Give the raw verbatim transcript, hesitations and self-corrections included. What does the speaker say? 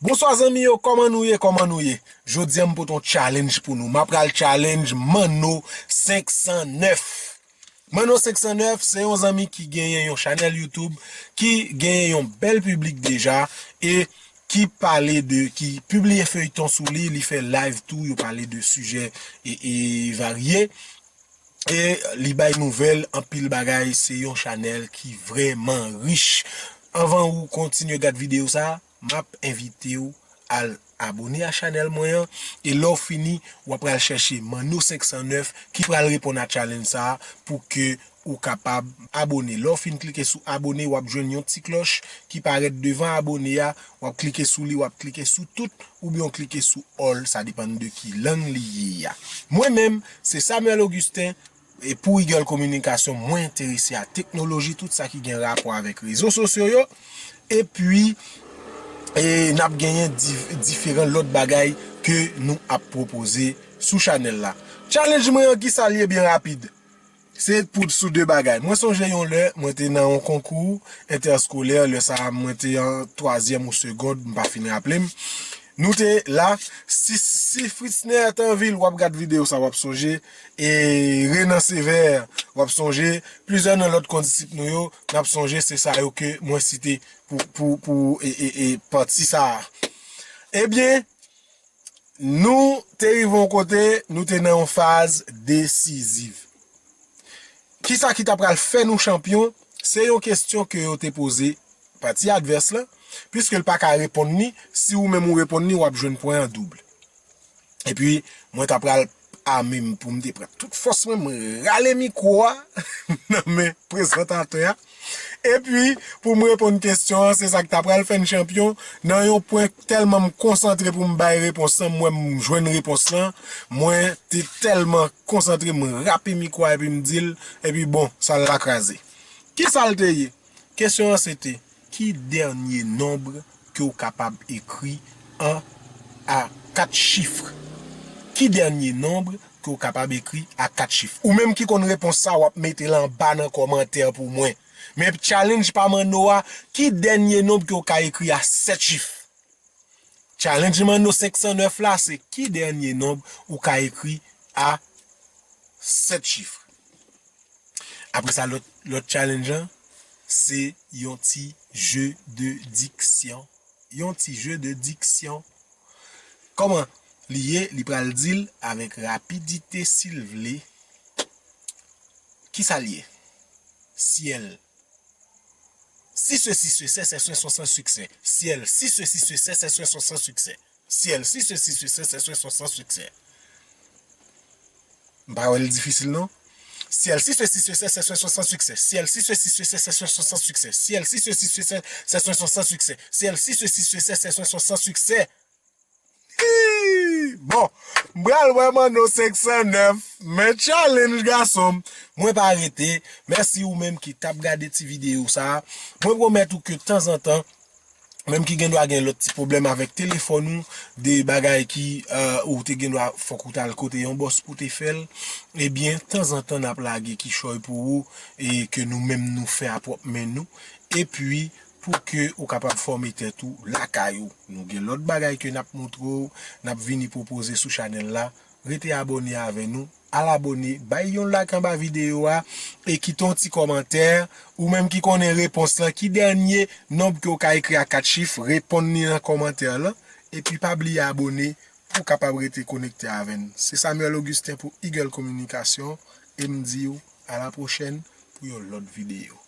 Bonswa zanmi yo, kòman nou ye, kòman nou ye? Jodi a m pote yon challenge pou nou. M ap pral challenge Manno senk san nèf. Manno senk san nèf se yon zanmi ki genyen yon chanèl YouTube, ki genyen yon bèl piblik deja, e ki pale de, ki pibliye feyton sou li, li fè live tou, yo pale de sijè e, e varye. E li bay nouvèl, anpil bagay, se yon chanèl ki vrèman rich. Anvan ou kontinye gad videyo sa, m ap envite w al abone a chanèl mwen an. E lè w fini, w ap pral chèche Manno senk san nèf ki pral reponn a challenge sa pou ke ou kapab abone. Lè w fin klike sou abone, w ap jwenn yon ti klòch ki parèt devan abone a. W ap klike sou li, w ap klike sou tout, oubyen w klike sou all, sa depann de ki lang li ye a. Mwen menm, se Samuel Augustin, e pou Eagle Communication, mwen enterese a teknoloji, tout sa ki gen rapò avèk rezo sosyo yo. Epi, e, n ap genyen dif-, diferan lòt bagay ke nou ap pwopoze sou chanèl la. Challenge mwen an, ki sa l ye byen rapid? Se pou sou de bagay. Mwen sonje yon lè, mwen te nan yon konkou entèskolè, lè sa a, mwen te an twazyèm ou segond, m pa fin raple m. Nou te la, si, si Fritzner Tanvil, w ap gad videyo sa, w ap sonje, e Renan Sévère, w ap sonje, plizyè nan lòt kondisip nou yo, n ap sonje, se sa yo ke mwen site pou, pou, pou, e, e, e, pati sa a. Ebyen, nou te rive yon kote, nou te nan yon faz desiziv. Kisa ki ta pral fè nou chanpyon? Se yon kesyon ke yo te poze pati advès lan, piske l pa ka reponn li, si ou menm ou reponn li, w ap jwenn pwen an doub. Epi, mwen ta pral ame m pou m te pran tout fòs mwen, mwen rale mikwo a nan men prezantatè a. Epi, pou m reponn kesyon an, se sa k ta pral fè n chanpyon. Nan yon pwen, tèlman m konsantre pou m bay repons lan, m wè m jwenn repons lan, mwen te tèlman konsantre, m rape mikwo a epi m di l, epi bon, sal la kraze. Ki sa l te ye? Kesyon an se te, ki dènye nonb ke w kapab ekri an a kat chif? Ki dènye nonb ke w kapab ekri a kat chif? Ou menm ki konn repons sa, w ap mete l anba nan kòmantè pou mwen. Men challenge pa Manno a, ki dènye nonb ke w ka ekri a sèt chif? Challenge Manno senk san nèf la, se ki dènye nonb ou ka ekri a sèt chif? Apre sa, lòt, lòt challenge lan, se yon ti jeu de diction. Yon ti jeu de diction. Kòman li ye? Li pral di l avèk rapidite, si l vle. Kisa l ye? Syèl. Si se, si se, sè, sè, swen, swen, san siksè. Syèl. Si se, si se, sè, sè, swen, swen, san siksè. Syèl. Si se, si se, sè, sè, swen, swen, san siksè. M pa wè l difisil, non. Syèl. Si se, si se, sè, sè, swen, swen, san siksè. Syèl. Si se, si se, sè, sè, swen, swen, san siksè. Syèl. Si se, si se, sè, sè, swen, swen, san siksè. Syèl. Si se, si se, sè, sè, swen, swen, san siksè. Hi! Bon, m pral wè Manno senk san nèf, men challenge gason m. Mwen pa rete. Mèsi ou menm ki t ap gade ti videyo sa a. Mwen pwomèt ou ke tanzantan, menm ki gen dwa gen lòt ti pwoblèm avèk telefòn ou, de bagay ki, eh, ou te gen dwa fòk ou t al kote yon bòs pou te fè l, ebyen, tanzantan n ap lage kichòy pou ou, e ke nou menm nou fè a pwòp men nou. Epi, pou ke ou kapab fòme tèt ou lakay ou. Nou gen lòt bagay ke n ap moutre w, n ap vini pwopoze sou chanèl la. Rete abòne avè nou, al abòne, bay yon like anba videyo a, e kite yon ti kòmantè. Ou menm ki konnen repons lan, ki dènye nonb ke w ka ekri a kat chif, reponn li nan kòmantè lan. Epi pa bliye abòne pou w kapab rete konekte avè n. Se Samuel Augustin pou Eagle Communication, e m di w a la pwochèn pou yon lòt videyo.